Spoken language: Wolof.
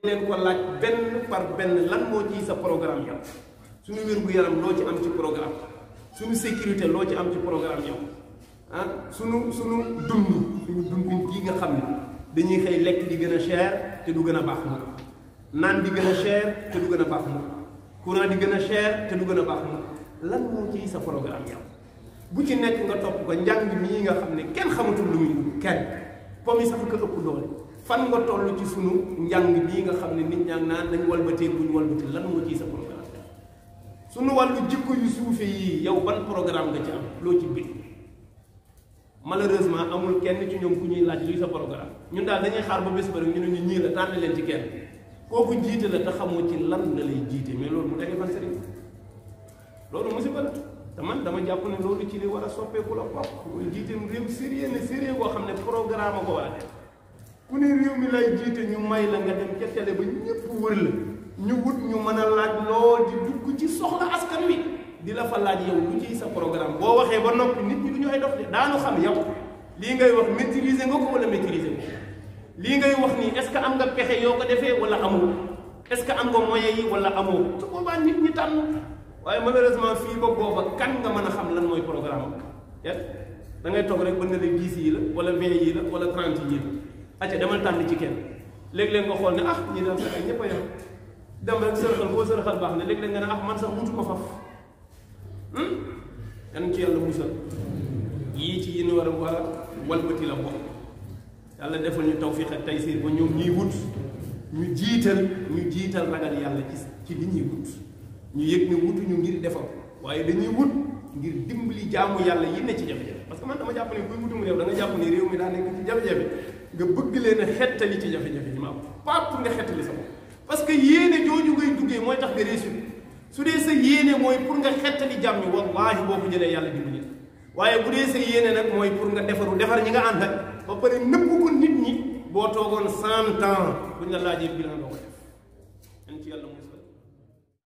leen ko laaj benn par benn lan moo ci sa programme yow suñu wér-gu-yaram loo ci am ci programme suñu sécurité loo ci am ci programme yow suñu dund gi nga xam ne dañuy xëy lekk di gën a cher te du gën a baax mu naan di gën a cher te du gën a baax mu courant di gën a cher te du gën a baax mu lan moo ci sa programme yow bu ci nekk nga topp ko njàng mii nga xam ne kenn xamatul lu muy kenn pom yi sax ko ëpp doole fan nga toll ci sunu njàng bii nga xam ne nit ñaa naan nañ walbatee buñ walbatee lan moo ciy sa programme sunu wàllu jikko yu suufe yii yow ban programme nga ci am loo ci bind malheureusement amul kenn ci ñoom ku ñuy laaj luy sa programme ñun daal dañuy xaar ba bés ba rek ñu ne ñu ñii la tànn leen ci kenn kooku jiite la te xamoo ci lan la lay jiite mais loolu mu tegee fan sëriñ loolu musiba la te man dama jàpp ne loolu ci li war a soppeeku la bokk mooy jiite réew sérieux boo xam ne programme a ko war a def ku ne réew mi lay jiite ñu may la nga dem ca télé ba ñëpp wër la ñu wut ñu mën a laaj loo di dugg ci soxla askan wi di la fa laaj yow lu ciy sa programme boo waxee ba noppi nit ñi du ñu ay dof de daanu xam yow lii ngay wax maîtriser nga ko wala maîtriser ko lii ngay wax nii est-ce que am nga pexe yoo ko defee wala amoo est-ce que am nga moyens yi wala amoo su boobaa nit ñi tànn waaye malheureusement fii ba booba kan nga mën a xam lan mooy programme am da ngay toog rek ba ne la 10 yi la wala 20 yi la wala 30 yi la acca demal tànn ci kenn léeg-léeg nga xool ne ah ñi daal sax ay ñëpp a yem dem rek sërxal boo sërxal baax na léeg-léeg nga ne ah man sax wutu ko faf yan ci yàlla musal yii ci yi ñu war a walbati la bokk yàlla defal ñu tawfiq ak taysiir ba ñoom ñuy wut ñu jiital ragal yàlla ci li ñuy wut ñu yëg ne wutuñu ngir defar waaye dañuy wut ngir dimbali jaamu yàlla yi ne ci jafe-jafe parce que man dama jàpp ne kuy wutum réew da nga jàpp ne réew mi daa nekk ci jafe-jafe nga bëgg leen a xettali ci jafe-jafe yi ma am pas pour nga xettali sa bopp parce que yéene jooju ngay duggee mooy tax nga réussir su dee sa yéene mooy pour nga xettali jàmm ñi wallaahi boo ko jëlee yàlla dimbali waaye bu dee sa yéene nag mooy pour nga defar ñi nga ànd ak ba pare nëbb ko nit ñi boo toogoon 100 ans buñ la laajee bilan doo ko def